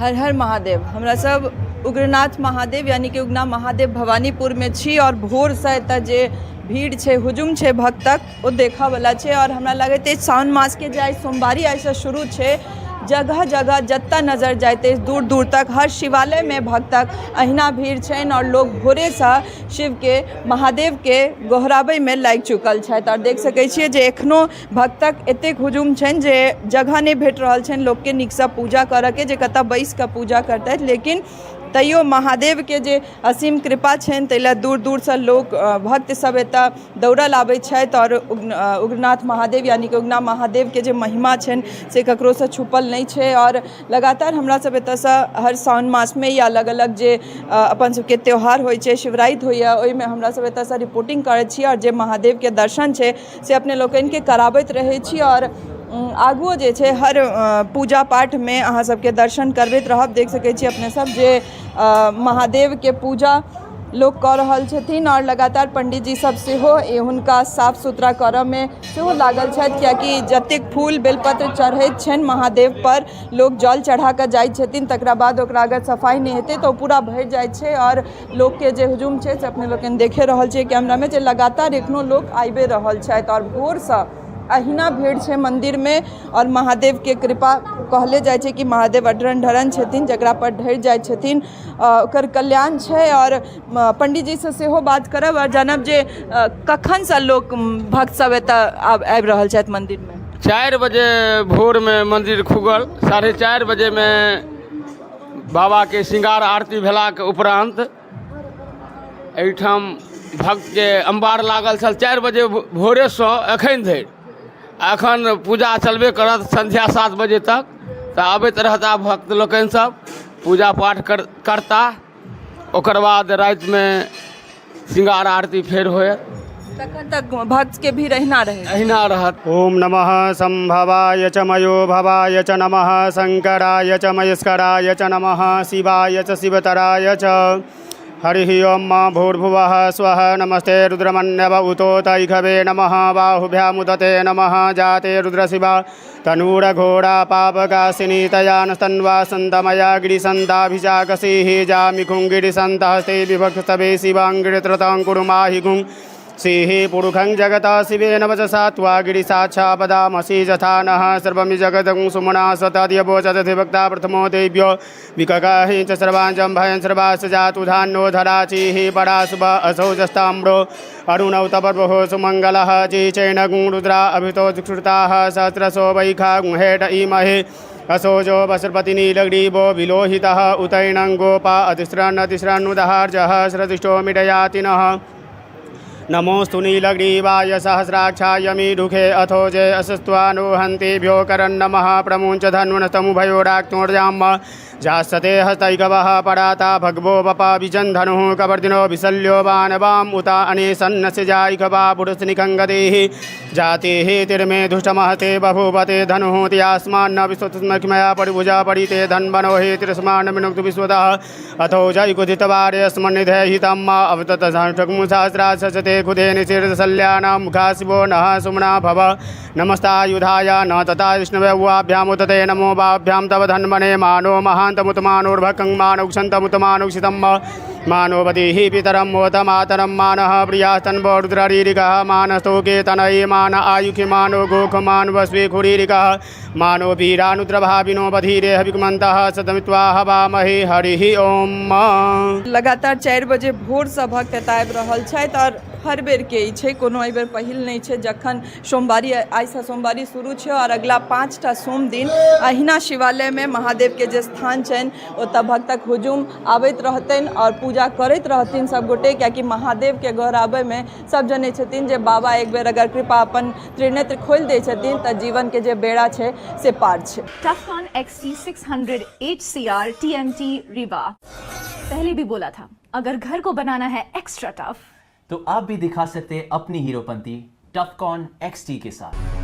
हर हर महादेव। हमरा सब उग्रनाथ महादेव यानी कि उगना महादेव भवानीपुरमे छी आओर भोरसँ एतऽ जे भीड़ छै, हुजुम छै भक्तक, ओ देखऽवला छै। आओर हमरा लगैत अछि सावन मासके जे आइ सोमवारी आइसँ शुरू छै, जगह जगह जतऽ नजर जाइत अछि दूर दूर तक हर शिवालयमे भक्तक अहिना भीड़ छनि आओर लोक भोरेसँ शिवके महादेवके गोहराबैमे लागि चुकल छथि। आओर देख सकै छियै जे एखनो भक्तक एतेक हुजुम छनि जे जगह नहि भेट रहल छनि लोकके नीकसँ पूजा करऽके, जे कतऽ बैसि कऽ पूजा करतथि। लेकिन तैयो महादेवके जे असीम कृपा छनि ताहि लए दूर दूरसँ लोक भक्त सब एतऽ दौड़ल आबै छथि। आओर उग्रनाथ महादेव यानि कि उगना महादेवके जे महिमा छनि से ककरोसँ छुपल नहि छै। आओर लगातार हमरा सब एतऽसँ हर साओन मासमे या अलग अलग जे अपन सबके त्यौहार होइ छै, शिवराति होइए, ओहिमे हमरा सब एतऽसँ रिपोर्टिंग करै छी आओर जे महादेवके दर्शन छै से अपने लोकनिके कराबैत रहै छी। आओर आगुओ जे छै हर पूजा पाठमे अहाँ सबके दर्शन करबैत रहब। देख सकै छी अपने सब जे महादेवके पूजा लोक कऽ रहल छथिन आओर लगातार पंडीजी सब सेहो हुनका साफ सुथरा करऽमे सेहो लागल छथि, कियाकि जतेक फूल बेलपत्र चढ़ैत छनि महादेव पर, लोक जल चढ़ा कऽ जाइ छथिन, तकरा बाद ओकरा अगर सफाइ नहि हेतै तऽ ओ पूरा भरि जाइ छै। आओर लोकके जे हुजूम छै से अपने लोकनि देखे रहल छियै कैमरामे जे लगातार एखनो लोक आबिए रहल छथि आओर भोरसँ अहिना भीड़ छै मन्दिरमे। आओर महादेवके कृपा कहले जाइ छै कि महादेव अढरन ढरन छथिन, जकरा पर ढरि जाइ छथिन ओकर कल्याण छै। आओर पण्डीजीसँ सेहो बात करब आओर जानब जे कखनसँ लोक भक्त सब एतऽ आबि रहल छथि मन्दिरमे। 4 बजे भोरमे मन्दिर खुगल, 4:30 बजेमे बाबाके श्रृंगार आरती भेलाके उपरान्त एहिठाम भक्तके अम्बार लागल छल 4 बजे भोरेसँ एखन धरि। एखन पूजा चलबे करत संध्या 7 बजे तक, तऽ अबैत रहता भक्त लोकनि सब पूजा पाठ करता। ओकर बाद रातिमे श्रृंगार आरती फेर होयत। तखन तक भक्त के भीड़ अहिना रहै? अहिना रहत। ओम नमः संभवाय च मयो भवाय च नमः शंकराय च मयस्कराय च नमः शिवाय च शिवतराय च। हरिः ओम मा भूर्भुवः स्वः नमस्ते रुद्रमन्यव उतो तैघवे नमः बाहुभ्यामुदते नमः जाते रुद्रशिवा तनूरघोरा पापकाशिनी तयानस्तन्वा सन्तमया गिरिसन्ताभिचाकसीः जामिखुं गिरिसन्तहस्ते विभक्तवे शिवाङ्गिरित्रतां कुरु माहिगुं श्रीः पुरुषं जगता शिवेन वचसा त्वा गिरिसाक्षापदामसि यथा नः सर्वमि जगदं सुमना सतद्यवोचदधिभक्ता प्रथमो देव्यो विकगाहि च सर्वाञ्जं भयं सर्वास्य जातु धान्यो धराचीः पराशुभ असौ जस्ताम्रो अरुणौ तपर्वहो सुमङ्गलः चीचैन गुं रुद्रा अभितो जुक्षुताः सहस्रशो वैखा गुहेट इमहे असोजो वसुपति नीलग्रीवो विलोहितः उतैनं गोपा अतिस्रन्नतिस्रन्नुदहार्जः स्रदिष्टो मिडयाति नः। नमोऽस्तु नीलग्रीवाय सहस्राक्षाय मीढुखे अथो जय असस्त्वानुहन्तेभ्यो करन्नमः प्रमुञ्च धन्वनस्तमुभयोराक्तोर्जां जासते हस्तैकवः पराता भगवो वपा विजन्धनुः कवर्दिनो विशल्यो बाणवाम् उता अनेसन्नस्य जायिकवा पुरुषनिकङ्गतेः जातेः तिर्मे धुष्टमहते बभूवते धनुः त्यास्मान्न विश्वतस्मया परिभुजा परिते धन्वनो हे तिरस्मान्न विनुक्त विश्वतः अथो जयकुदितवारे अस्मन्निधेहितं मा अवततसहस्राशते खुदे निशीर्षशल्यानां मुखा शिवो नः सुमना भव। नमस्तायुधाय न तथा विष्णवे वाभ्यामुतते नमो वाभ्यां तव धन्वने मानो महान्तमुतमानोर्भकं मानौक्षन्तमुतमानौक्षितं मानोपतिः पितरं मोतमातरं मानः प्रियास्तन्वो रुद्ररीरिकः मानस्तोके तनये मान आयुखि मानो गोखमानुवस्वे खुरीरिकः मानो वीरानुद्रभाविनो बधीरे हविकमन्तः सतमित्वा हवामहे। हरिः ओम। लगातार 4 बजे भोरसँ भक्त एतऽ आबि रहल छथि आओर हर बेरके ई छै, कोनो एहि बेर पहिल नहि छै। जखन सोमवारी आइसँ सोमवारी शुरू छै आओर अगिला 5टा सोम दिन अहिना शिवालयमे महादेवके जे स्थान छनि ओतऽ भक्तक हुजूम आबैत रहतनि आओर पूजा करैत रहथिन सबगोटे, कियाकि महादेवके घर आबैमे सब जनै छथिन जे बाबा एक बेर अगर कृपा अपन त्रिनेत्र खोलि दै छथिन तऽ जीवनके जे बेड़ा छै से पार छै। Tufcon XT600 HCR TMT Rewa। पहले भी बोला था, अगर घर को बनाना है एक्स्ट्रा टफ तो आप भी दिखा सकते हैं अपनी हीरोपंती टफकॉन XT के साथ।